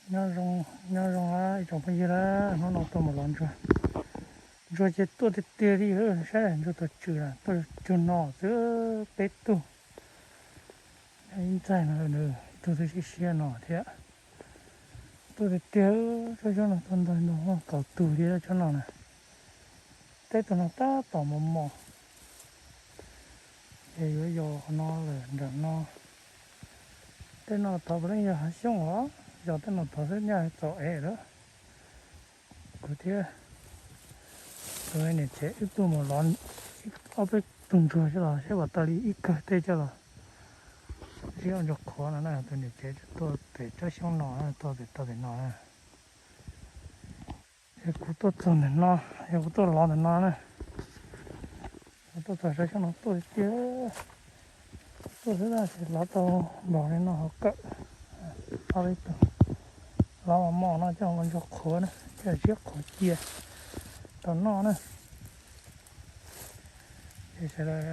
Nyob zoo, nyob zoo ib tsoom phooj ywg na, hnub no tuaj mus lov ntsuag. Ntsuag ces tuaj tiag tiag li, saib ntsuag tuaj tsw na, tuaj tsw no xwb peb tug. Ib ntxaig no, ib tug twb siab siab no thiab. Tuaj tiag tiag, tsob xyoob no tuaj ntau ntau, kaum tug li tsob no na. Tej tug no tab tom mos mos. Ces yuav yos qhov no lawm nram no. Tej no tod puav leej yog hav xyoob os, yog tej no tod xwb nyaj txaus ev lawm. Kuv thiab tus niam tsev wb tuaj mus lov ob peb tug ntsuag coj los saib puas tau li ib kawm tej coj los ziab ua ntsuag qhuav no na. Tus niam tsev tuaj pem tsob xyoob no, tuaj pem tau pem no na. Yog kuv tuaj txog ntawm no, yog kuv tuaj lov ntawm no na, kuv tuaj txog tsob xyoob no tuaj tiag, tuaj xwb ces lov tau npaum li no ho kawm. Ob peb tug lov mos mos no coj ua ntsuag qhuav na, coj ziab qhuav cia tau noj na. Ces sawv daws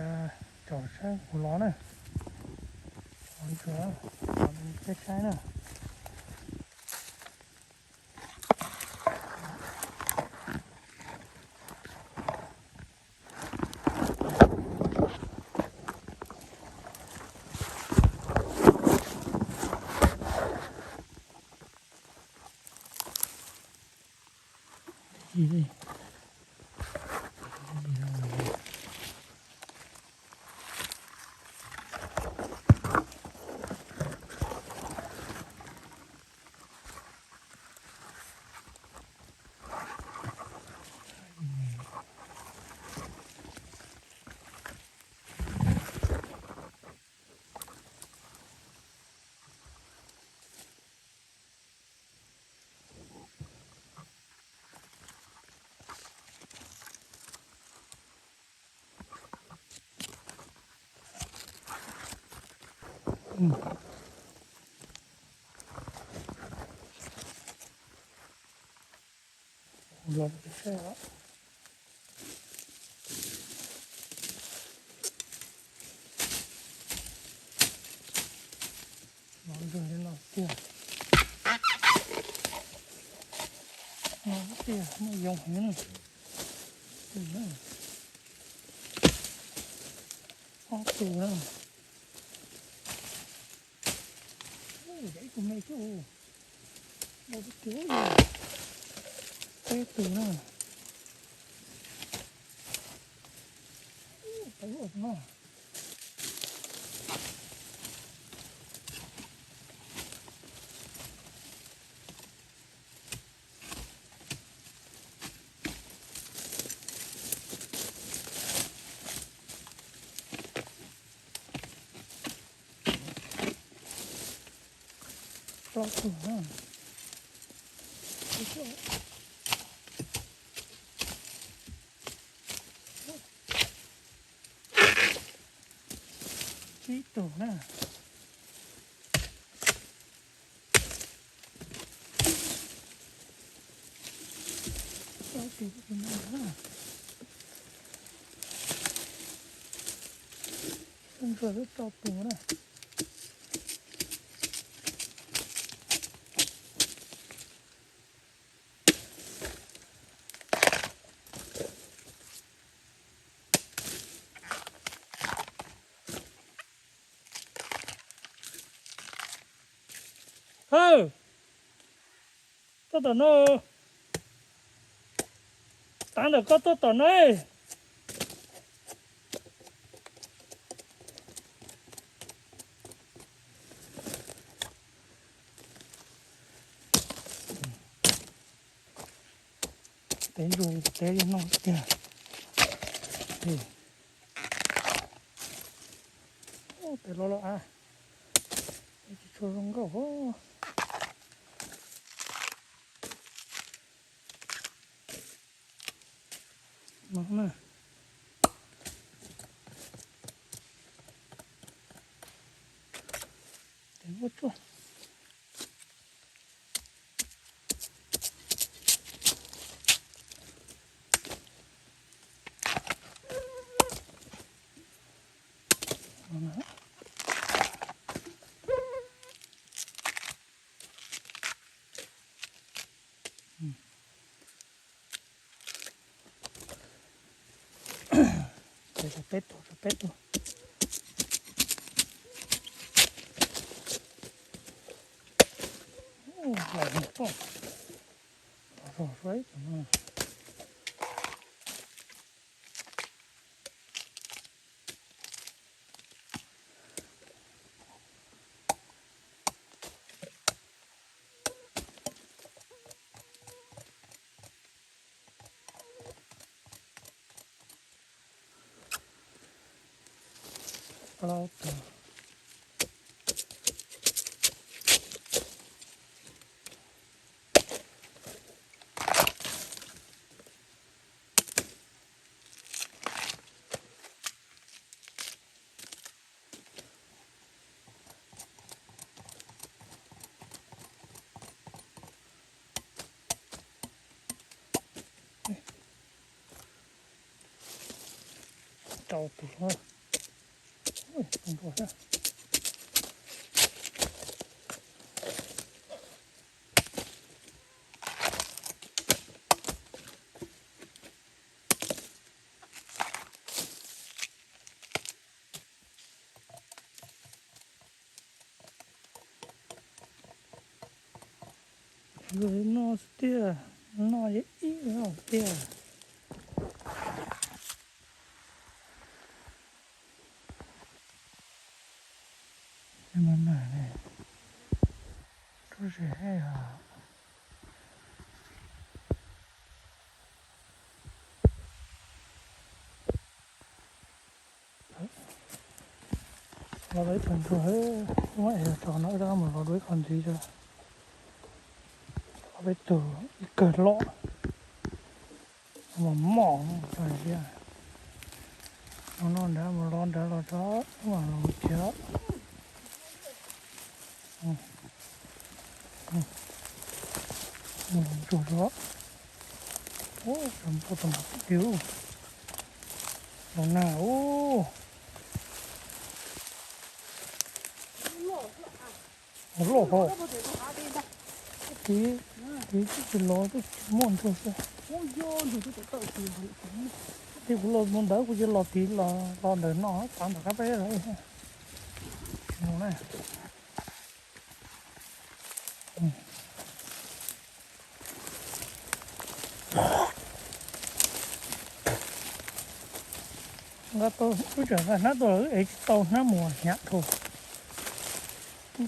caum saib kuv lov na, lov ntsuag, lov peb saib na. Los saib os. Los ntsuag li no tiag. No tiag, muaj yoov heev na. Ob tug na. Ib tug me thiab. Peb tug na. Peb tus no. Plaub tug na. Tsib tug na. Rau tus no na. Ntsuag twb rau tus na. Hawj, tuaj tom no. Tav ntawm koj tuaj tom no. Tev ntsuag tev li no tiag. Tes los los a, tsis tshua zoo nkauj. No na. Tes muab tsuag. Ces rau peb tug, rau peb tug. Los no, los zog zog ib tug no. Plaub tug. Rau tus hlob. Ui, tus nrua thiab. Lawv no xwb tiag, no yeej ib no tiag. Rub zem heev os. Los tau ib tug ntsuag, muab es tso no wb rov qab mus los dua ib qho ntxiv tso. Los tau ib tug ib kawg loj, mos mos no tso thiab. Los no nrad mus los nrad los tso, wb mam los mus khiav. Mus los ntsuag tso. Ub, tau ntsuag tau nrad tiag. Los nag ub. Mus loj hos. Tiv, tiv twb tsis los twb tsis muaj ntsuag xwb. Tiv kuv los mus ntawd kuv cia los tiv los ntawm no tav ntawm qab peb lawm. Tsis mus na. Nqa tau, wb tseem nqa hnab tuaj lawm es tsis tau hnab mus hnyav dhau.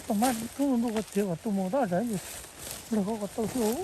Tau hnab tub ntuj koj txiav kom tuaj mus tab sis lawv koj kom tau xwb.